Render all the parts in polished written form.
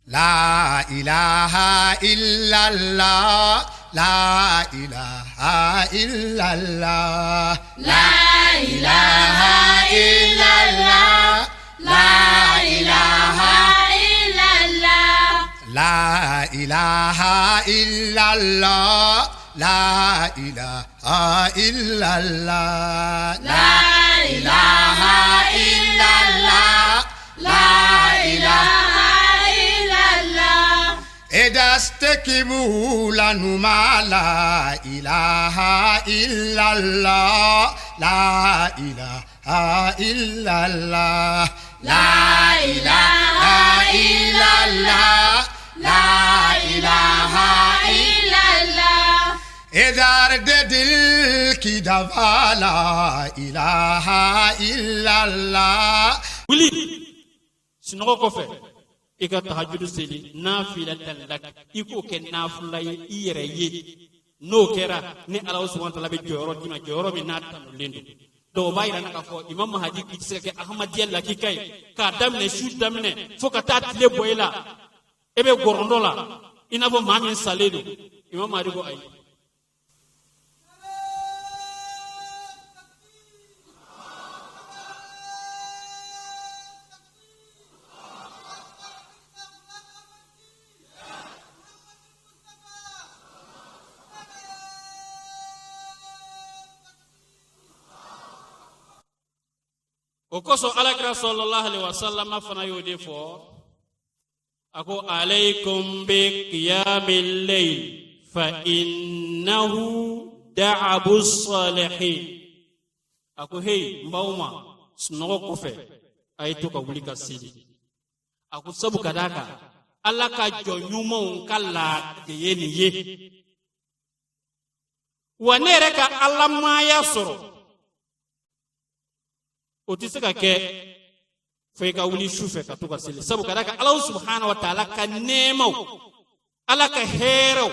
La ilaha illallah. La ilaha illallah. La ilaha illallah. La ilaha illallah. La ilaha illallah. La ilaha illallah. La ilaha illallah. La ilaha illallah. Edastekibu lanuma la ilaha illallah. La ilaha illallah. La ilaha illallah. La ilaha illallah. ए दर्द दिल की दवा ला ilaha illallah. Wuli sunɔgɔ kɔfɛ, i ka tahajudu seli nafilatan lak, i k'o kɛ nafila ye i yɛrɛ ye. N'o kɛra, ni Ala subahana wa taala bɛ jɔyɔrɔ d'i ma, jɔyɔrɔ min n'a tanulen don. Donc o b'a yira k'a fɔ Imam Mahdi k'i tɛ se ka kɛ Ahmadiyya lakika ye k'a daminɛ su daminɛ fo ka taa tile bɔ i la, e bɛ gɔrɔndɔ la i n'a fɔ maa min salen don. Imam Mahdi ko ayi. O kosɔn Alakira sallallahu alaihi wasallam fana y'o de fɔ, a ko alaykum bi qiyamil layl fa innahu da'abu salihin. A ko hey, n b'aw ma sunɔgɔ kɔfɛ a ye to ka wuli ka seli. A ko sabu ka d'a kan Ala ka jɔn ɲumanw ka laada de ye nin ye. Wa ne yɛrɛ ka alamaya sɔrɔ, o tɛ se ka kɛ fo i ka wuli su fɛ ka to ka seli. Sabu ka d'a kan Ala subahana wa taala ka nɛɛmaw, Ala ka hɛrɛw,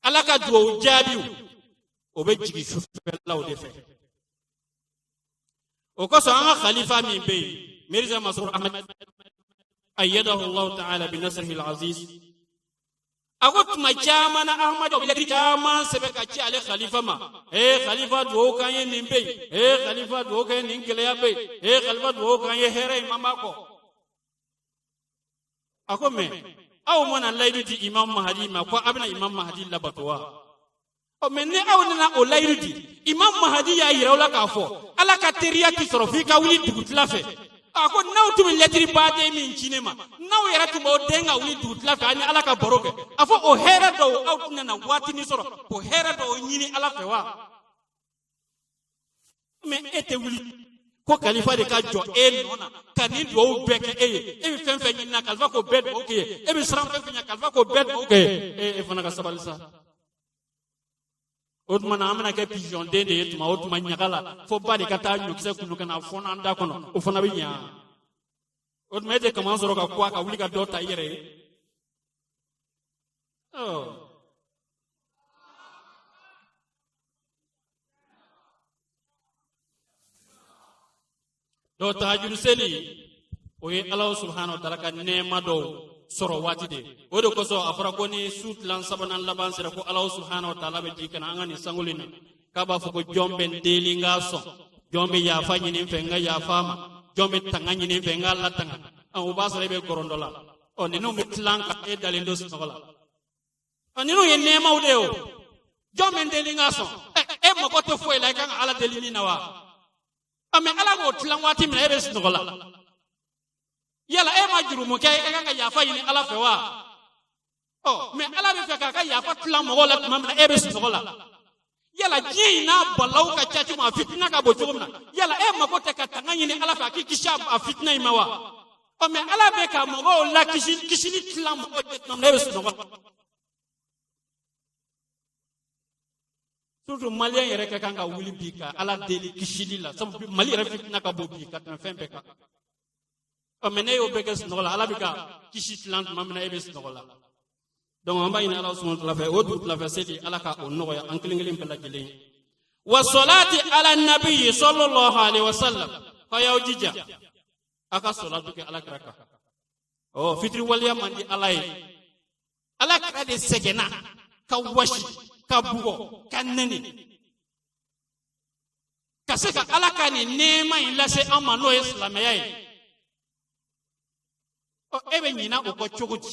Ala ka duwawu jaabiw, o bɛ jigin sufɛlaw de fɛ. O kosɔn an ka khalifa min bɛ yen, Mirza Masroor Ahmad ayyadahu Allah ta'ala bi nasrihi al-aziz, a ko tuma caman na Ahmadu bɛ lɛtiri caman sɛbɛn ka ci ale khalifa ma. Ee khalifa, duwawu k'an ye nin bɛ yen. Ee khalifa, duwawu k'an ye nin gɛlɛya bɛ yen. Ee khalifa, duwawu k'an ye hɛrɛ in man b'a kɔ. A ko mɛ aw mana layidu di Imam Mahdi ma ko a bɛna Imam Mahdi labato wa? Ɔ mɛ ni aw nana o layidu di, Imam Mahdi y'a yira aw la k'a fɔ Ala ka teriya ti sɔrɔ f'i ka wuli dugutila fɛ. A ko n'aw tun bɛ lɛtiri baden min ci ne ma, n'aw yɛrɛ tun b'aw den ka wuli dugutila fɛ, ani Ala ka baro kɛ, a fɔ o hɛrɛ dɔw aw tɛna na waatinin sɔrɔ k'o hɛrɛ dɔw ɲini Ala fɛ wa? Mɛ e tɛ wuli ko kalifa de ka jɔ e nɔ na ka nin duwawu bɛɛ kɛ e ye. E bɛ fɛn fɛn ɲini na, kalifa k'o bɛɛ duwawu kɛ ye. E bɛ siran fɛn fɛn ɲɛ, kalifa k'o bɛɛ duwawu kɛ ye. E fana ka sabali sa. O tuma na an bɛna kɛ pigeon den de ye tuma o tuma ɲaga la, fo ba de ka taa ɲɔkisɛ kunu ka na fɔnɔ an da kɔnɔ, o fana bɛ ɲa. O tuma e tɛ kaman sɔrɔ ka kuwa ka wuli ka dɔ ta i yɛrɛ ye. Dɔw tahajuru seli, o ye Ala subahana wa taala ka nɛɛma dɔw sɔrɔ waati de ye. O de kosɔn a fɔra ko ni su tilan sabanan laban sera, ko Ala subahana wa taala bɛ jigin ka na an ka nin sankolo in na, k'a b'a fɔ ko jɔn bɛ n deli n k'a sɔn, jɔn bɛ yafa ɲini n fɛ n ka yafa a ma, jɔn bɛ tanga ɲini n fɛ n k'a latanga. O b'a sɔrɔ e bɛ gɔrɔndɔ la. Ɔ ninnu bɛ tilan ka e dalen to sunɔgɔ la. Ɔ ninnu ye nɛɛmaw de ye o. Jɔn bɛ n deli n k'a sɔn? E mago tɛ foyi la, i kan ka Ala deli min na wa? Ɔ mɛ Ala b'o tilan waati min na, e bɛ sunɔgɔ la. Yala e ma jurumu kɛ, e ka kan ka yafa ɲini Ala fɛ wa? Ɔ mɛ Ala bɛ fɛ k'a ka yafa tilan mɔgɔw la tuma min na, e bɛ sunɔgɔ la. Yala diɲɛ in n'a balawu ka ca cogo min, a fitina ka bon cogo min na, yala e mago tɛ ka tanga ɲini Ala fɛ a k'i kisi a fitina in ma wa? Ɔ mɛ Ala bɛ ka mɔgɔw lakisi, kisili tilan mɔgɔw ye tuma min na, e bɛ sunɔgɔ la. Surtout maliyɛn yɛrɛ ka kan ka wuli bi ka Ala deli kisili la, sabu Mali yɛrɛ fitina ka bon bi ka tɛmɛ fɛn bɛɛ kan. Ɔ mɛ ne y'o bɛɛ kɛ sunɔgɔ la, Ala bɛ ka kisi tilan tuma min na, e bɛ sunɔgɔ la. Donc an b'a ɲini Ala subahana wa taala fɛ, o dugu tilafɛ seli, Ala ka o nɔgɔya an kelen kelen bɛɛ lajɛlen ye. Wa salati ala nabiyyi sallallahu alaihi wasallam, k'a y'aw jija a ka salatu kɛ Ala kira kan. Ɔ, fitiriwaleya man di Ala ye. Ala kira de sɛgɛnna ka wasi, ka bugɔ, ka nɛni, ka se ka Ala ka nin nɛɛma in lase an ma, n'o ye silamɛya ye. Ɔ, e bɛ ɲina o kɔ cogo di?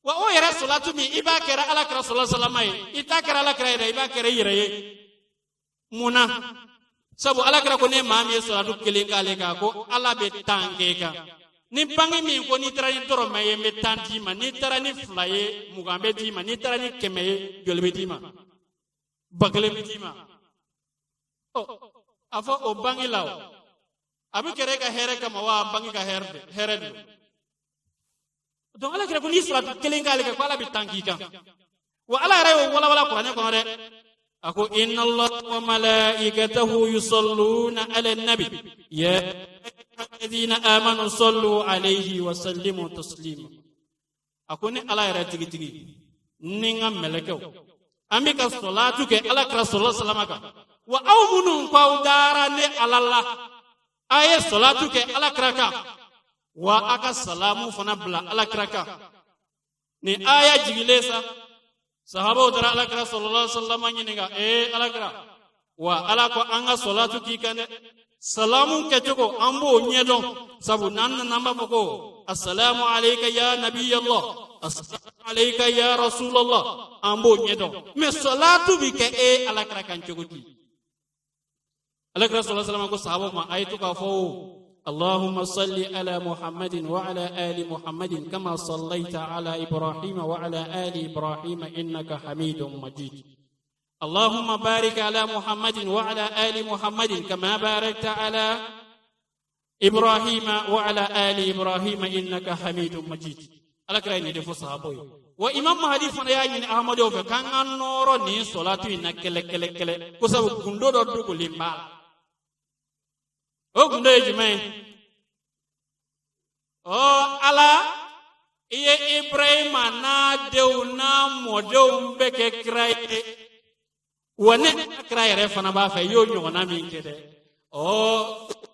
Wa o yɛrɛ sɔlatu min i b'a kɛra Ala kira sɔlɔ salama ye, i t'a kɛra Ala kira yɛrɛ, i b'a kɛra i yɛrɛ ye. Mun na? Sabu Ala kira ko ne maa min ye sɔlatu kelen k'ale kan, ko Ala bɛ 10 k'e kan. Ni banki min ko n'i taara ni dɔrɔmɛ ye, n bɛ 10 d'i ma, n'i taara ni 2 ye, 20 bɛ d'i ma, n'i taara ni 100 ye, joli bɛ d'i ma? 1000 bɛ d'i ma. Ɔ, a fɔ o banki la, o a bɛ kɛra e ka hɛrɛ kama wa banki ka hɛrɛ de hɛrɛ de don. Donc Ala kira ko n'i sɔlatu kelen k'ale kan, ko Ala bɛ 10 k'i kan. Wa Ala yɛrɛ y'o walawala Kuranɛ kɔnɔ dɛ. A ko inna Allah wa malaikatahu yusalluna ala nabi ya ayyuhalladhina amanu sallu alayhi wa sallimu taslima. A ko ni Ala yɛrɛ tigitigi ni n ka mɛlɛkɛw, an bɛ ka sɔlatu kɛ Ala kira sɔlɔ salama kan. Wa aw minnu ko aw dara ne Ala la, a ye sɔlatu kɛ Ala kira kan, wa a ka salamu fana bila Ala kira kan. Ni aya jigilen sa, sahabaw taara Ala kira sɔlɔlɔ salama ɲininka: ee Ala kira, wa Ala ko an ka sɔlatu k'i kan dɛ, salamu kɛcogo an b'o ɲɛdɔn, sabu n'an nana an b'a fɔ ko asalamu alayka ya nabiyallah, asalamu alayka ya rasulallah, an b'o ɲɛdɔn, mɛ sɔlatu bi kɛ e Ala kira kan cogo di? Ala kira sɔlɔ salama ko sahabaw ma, a ye to k'a fɔ o: اللهم صل على محمد وعلى آل محمد كما صليت على إبراهيم وعلى آل إبراهيم إنك حميد مجيد، اللهم بارك على محمد وعلى آل محمد كما باركت على إبراهيم وعلى آل إبراهيم إنك حميد مجيد. Ala kira ye nin de fɔ sahabaw ye. Wa Imam Mahadi fana y'a ɲini Ahamadenw fɛ k'an ka nɔrɔ nin sɔlatu in na kɛlɛ kɛlɛ kɛlɛ ko sabu gundo dɔ dogolen b'a la. O gundo ye jumɛn ye? Ɔ, Ala, i ye Ibrahima n'a denw n'a mɔdenw bɛɛ kɛ kira ye, wa ne kira yɛrɛ fana b'a fɛ i y'o ɲɔgɔnna min kɛ dɛ, ɔ,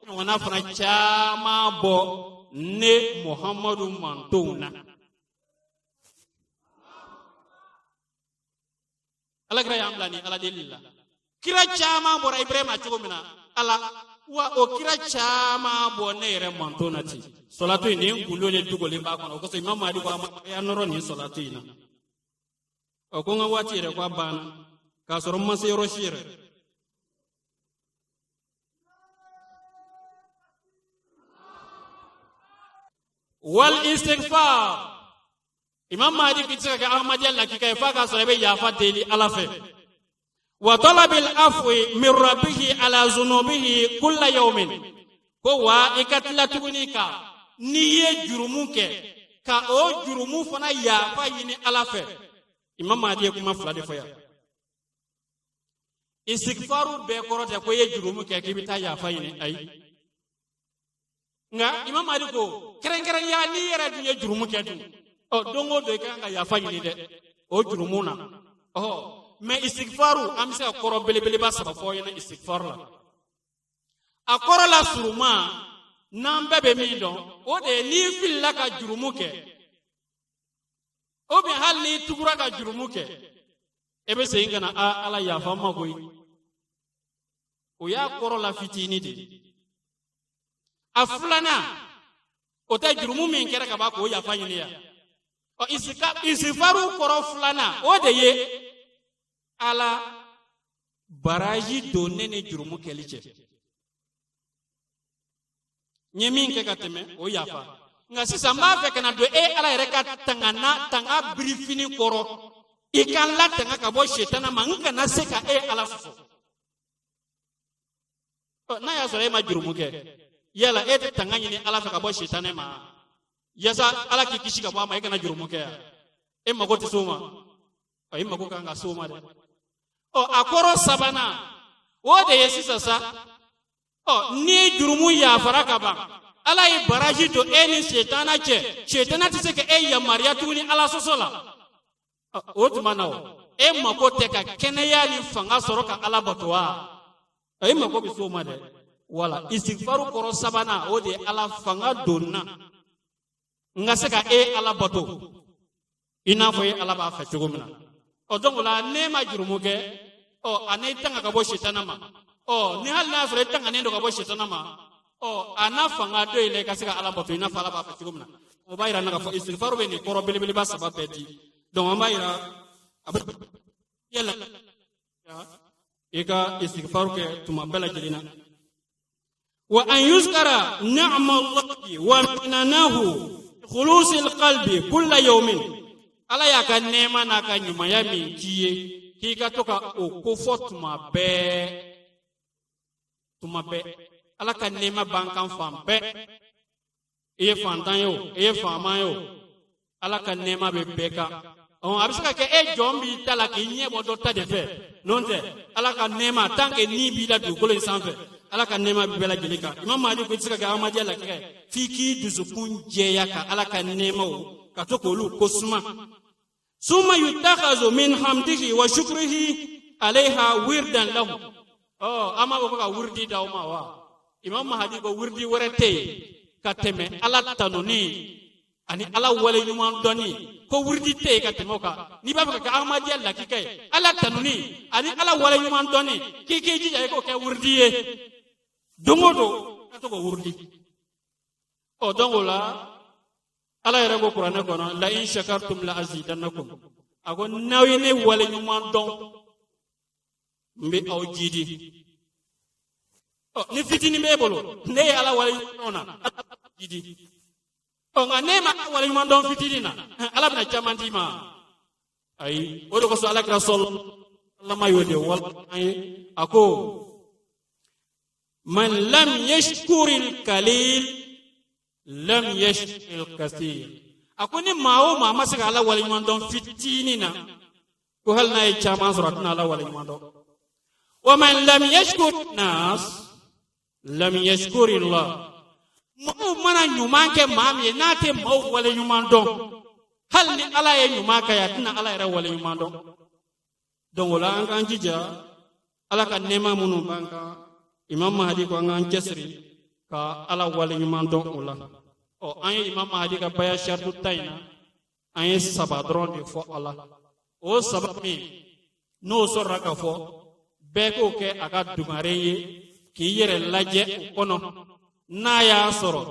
ɲɔgɔnna fana caman bɔ ne Muhamadu mantonw na. Ala kira y'an bila ni Ala deli la. Kira caman bɔra Ibrahima cogo min na, Ala, wa o kira caman bɔ ne yɛrɛ manton na ten. Sɔlatu in, nin gundo de dogolen b'a kɔnɔ. O kosɔn Imam Mahdi ko a ma, a y'a nɔrɔ nin sɔlatu in na. Ɔ, ko n ka waati yɛrɛ ko a banna k'a sɔrɔ n ma se yɔrɔ si yɛrɛ. Wal istighfar, Imam Mahdi k'i tɛ se ka kɛ Ahmadiyya lakika ye f'a k'a sɔrɔ i bɛ yafa deli Ala fɛ. Wa talabil afwi min rabbihi ala zunubihi kulla yawmin, ko wa i ka tila tuguni ka n'i ye jurumu kɛ, ka o jurumu fana yafa ɲini Ala fɛ. Imam Mahdi ye kuma fila de fɔ yan. Istighfaru bɛɛ kɔrɔ tɛ ko i ye jurumu kɛ k'i bɛ taa yafa ɲini, ayi. Nka Imam Mahdi ko kɛrɛnkɛrɛnya n'i yɛrɛ dun ye jurumu kɛ dun, ɔ, don o don i ka kan ka yafa ɲini dɛ o jurumu na. Ɔ, mɛ istighfaru, an bɛ se ka kɔrɔ belebeleba saba fɔ ɲɛna istighfaru la. A kɔrɔ la surunman, n'an bɛɛ bɛ min dɔn, o de ye n'i filila ka jurumu kɛ, ou bien hali n'i tugura ka jurumu kɛ, e bɛ segin ka na: a, Ala, yafa n ma koyi. O y'a kɔrɔ la fitinin de ye. A filanan, o tɛ jurumu min kɛra ka ban k'o yafa ɲini yan. Ɔ, istighfaru kɔrɔ filanan, o de ye Ala baraji don ne ni jurumu kɛli cɛ. N ye min kɛ ka tɛmɛ, o yafa, nka sisan n b'a fɛ ka na don e Ala yɛrɛ ka tanga na, tanga birifini kɔrɔ, i ka n latanga ka bɔ setana ma, n kana se ka e Ala sɔsɔ. Ɔ, n'a y'a sɔrɔ e ma jurumu kɛ, yala e tɛ tanga ɲini Ala fɛ ka bɔ setanɛ ma, yasa Ala k'i kisi ka bɔ a ma, e kana jurumu kɛ yan? E mago tɛ s'o ma? Ɔ, i mago kan ka s'o ma dɛ. Ɔ, a kɔrɔ sabanan, o de ye sisan sa, ɔ, ni jurumu yafara ka ban, Ala ye baraji don e ni setana cɛ, setana tɛ se ka e yamaruya tuguni Ala sɔsɔ la. Ɔ, o tuma na, o e mako tɛ ka kɛnɛya ni fanga sɔrɔ ka Ala bato wa? Ɔ, e mako bɛ s'o ma dɛ. Wala istighfaru kɔrɔ sabanan, o de ye Ala fanga donna. N ka se ka e Ala bato i n'a fɔ e Ala b'a fɛ cogo min na. Ɔ, donc o la, n'e ma jurumu kɛ, ɔ, a n'i tanga ka bɔ sitana ma. Ɔ, ni hali n'a sɔrɔ i tanganen don ka bɔ sitana ma, ɔ, a n'a fanga dɔ i la i ka se ka Ala bato i n'a fɔ Ala b'a fɛ cogo min na. O b'a yira n na k'a fɔ istighfaru bɛ nin kɔrɔ belebeleba saba bɛɛ di. Donc an b'a yira a bɛ yala i ka istighfaru kɛ tuma bɛɛ lajɛlen na. Wa an yuzkara ni'ma Allahi wa minanahu khulusil qalbi kulla yawmin. Ala y'a ka nɛɛma n'a ka ɲumanya min k'i ye, k'i ka to ka o kofɔ tuma bɛɛ, tuma bɛɛ. Ala ka nɛɛma b'an kan fan bɛɛ. I ye fantan ye o, i ye faama ye o, Ala ka nɛɛma bɛ bɛɛ kan. A bɛ se ka kɛ e jɔn b'i ta la k'i ɲɛ bɔ dɔ ta de fɛ. N'o tɛ, Ala ka nɛɛma, tant que ni b'i la dugukolo in sanfɛ, Ala ka nɛɛma bɛ bɛɛ lajɛlen kan. Imam Mahdi ko i tɛ se ka kɛ Ahmadiyya lakika ye f'i k'i dusukun jɛya ka Ala ka nɛɛmaw ka to k'olu ko suma. Summa yutakhazu min hamdihi wa shukrihi alayha wirdan lahu. Ɔ, an b'a fɔ ko ka wirdi d'aw ma wa? Imam Mahdi ko wirdi wɛrɛ tɛ yen ka tɛmɛ Ala tanuni ani Ala wale ɲuman dɔnni. Ko wirdi tɛ yen ka tɛmɛ o kan. N'i b'a fɛ ka kɛ Ahmadiyya lakika ye, Ala tanuni ani Ala wale ɲuman dɔnni, k'i k'i jija i k'o kɛ wirdi ye don o don, ka to k'o wirdi. Ɔ, donc o la, Ala yɛrɛ ko kuranɛ kɔnɔ: la in shakartum la azidannakum. A ko n'aw ye ne wale ɲuman dɔn, n bɛ aw jidi. Ɔ, ni fitinin b'e bolo, ne ye Ala wale ɲuman dɔn na, Ala jidi. Ɔ, nka n'e ma Ala wale ɲuman dɔn fitinin na, Ala bɛna caman d'i ma? Ayi. O de kosɔn Ala kira sɔlama y'o de wala an ye. A ko: man lam yashkuril kalil lam yashkuril kathir. A ko ni maa o maa ma se ka Ala waleɲuman dɔn fitinin na, ko hali n'a ye caman sɔrɔ, a tɛna Ala waleɲuman dɔn. Wa man lam yashkur nas lam yashkurillah. Mɔgɔw mana ɲuman kɛ maa min ye, n'a tɛ maaw waleɲuman dɔn, hali ni Ala ye ɲuman kɛ ye, a tɛna Ala yɛrɛ waleɲuman dɔn. Donc o la, an k'an jija Ala ka nɛɛma minnu b'an kan. Imam Mahdi ko an k'an cɛsiri ka Ala waleɲuman dɔn o la. Ɔ, an ye Imam Mahdi ka baya saritu ta in na, an ye saba dɔrɔn de fɔ a la. O saba min n'o sɔrɔla ka fɔ, bɛɛ k'o kɛ a ka dugaren ye k'i yɛrɛ lajɛ o kɔnɔ. N'a y'a sɔrɔ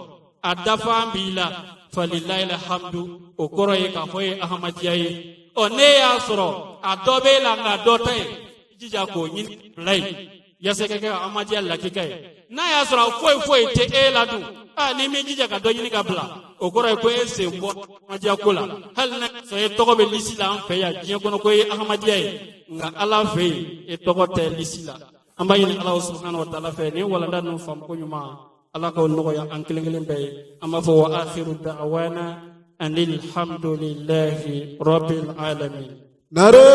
a dafan b'i la, falilahi alhamdu, o kɔrɔ ye k'a fɔ e ye Ahamadiya ye. Ɔ, n'e y'a sɔrɔ a dɔ b'e la nka dɔ ta ye, i jija k'o ɲini bila yen yaasa i ka kɛ Ahamadiya lakika ye. N'a y'a sɔrɔ a foyi foyi tɛ e la dun, aa, n'i m'i jija ka dɔ ɲini ka bila, o kɔrɔ ye ko e sen bɔ Ahamadiya ko la. Hali n'a y'a sɔrɔ e tɔgɔ bɛ lisi la an fɛ yan diɲɛ kɔnɔ ko e ye Ahamadiya ye, nka Ala fɛ yen, e tɔgɔ tɛ lisi la. An b'a ɲini Ala subhanahu wa taala fɛ, nin walanda ninnu faamuko ɲuman, Ala k'o nɔgɔya an kelen kelen bɛɛ ye. An b'a fɔ: wa akhiru da'wana anil hamdulillahi rabbil alamin. Nare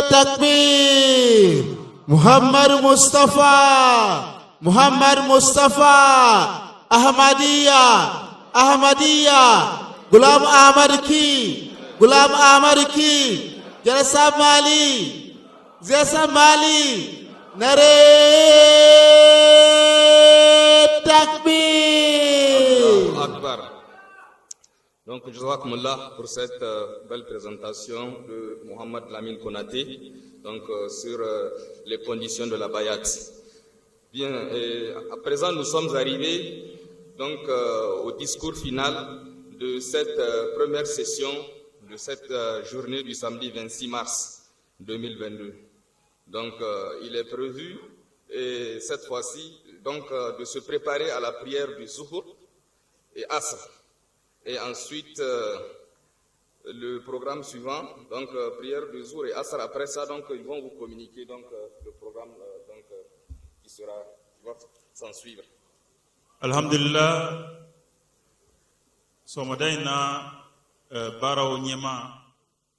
takbir! Muhammad Mustafa, Muhammad Mustafa, Ahmadiyya, Ahmadiyya, Gulam Ahmad ki, Gulam Ahmad ki, Jalsa Mali, Jalsa Mali, Nare takbir! Akbar. Donc, Jazakumullah pour cette belle présentation de Mohamed Lamine Konaté, donc, sur les conditions de la Bayat. Bien, et à présent, nous sommes arrivés donc, au discours final de cette première session de cette journée du samedi 26 mars 2022. Donc, il est prévu, et cette fois-ci, donc, de se préparer à la prière du Zuhur et Asr. Et ensuite, le programme suivant, donc prière du Zuhur et Asr. Après ça, donc, ils vont vous communiquer donc, le programme donc, qui va s'en suivre. Alhamdulillah, sɔgɔmada in na, baaraw ɲɛma,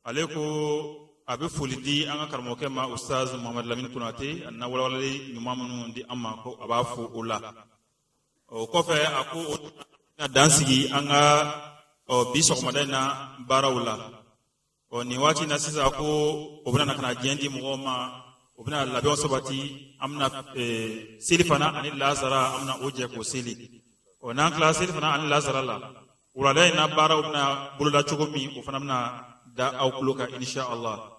ale ko a bɛ foli di an ka karamɔgɔkɛ ma, Ustaz Muhamad Lamini Konate, a na walawalali ɲuman minnu di an ma, ko a b'a fo o la. O kɔfɛ, a ko o na dan sigi an ka bi sɔgɔmada in na baaraw la. Ɔ, nin waati in na sisan, ko o bɛna na ka na diɲɛ di mɔgɔw ma, o bɛna labɛnw sabati. An bɛna seli fana ani lazara, an bɛna o jɛ k'o seli. Ɔ, n'an tilala seli fana ani lazara la Wulada in na, baaraw bɛna boloda cogo min, o fana bɛna da aw tulo kan, insha Allah.